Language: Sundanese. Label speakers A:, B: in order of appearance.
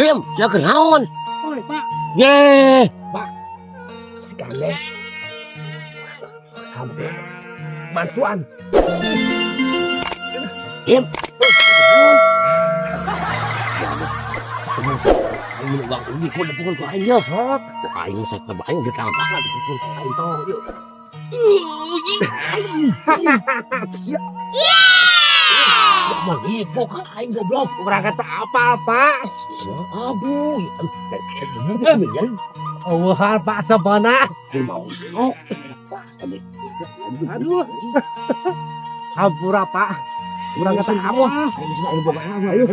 A: Bim, ya naon?
B: Oi, Pak.
A: Ye, Pak. Sekali. Sampai bantuan. Bim. Aing bang ini kok dipukul ku aing ya sok. Aing saya aing ditambah dipukul ku aing tong. Iya. Siapa ngipok ka aing goblok.
B: Urang kata apa, Pak?
A: Aduh,
B: Oh, Pak sabana.
A: mau.
B: Aduh. Hampura, Pak. Urang kata apa?
A: Aing boga ayo.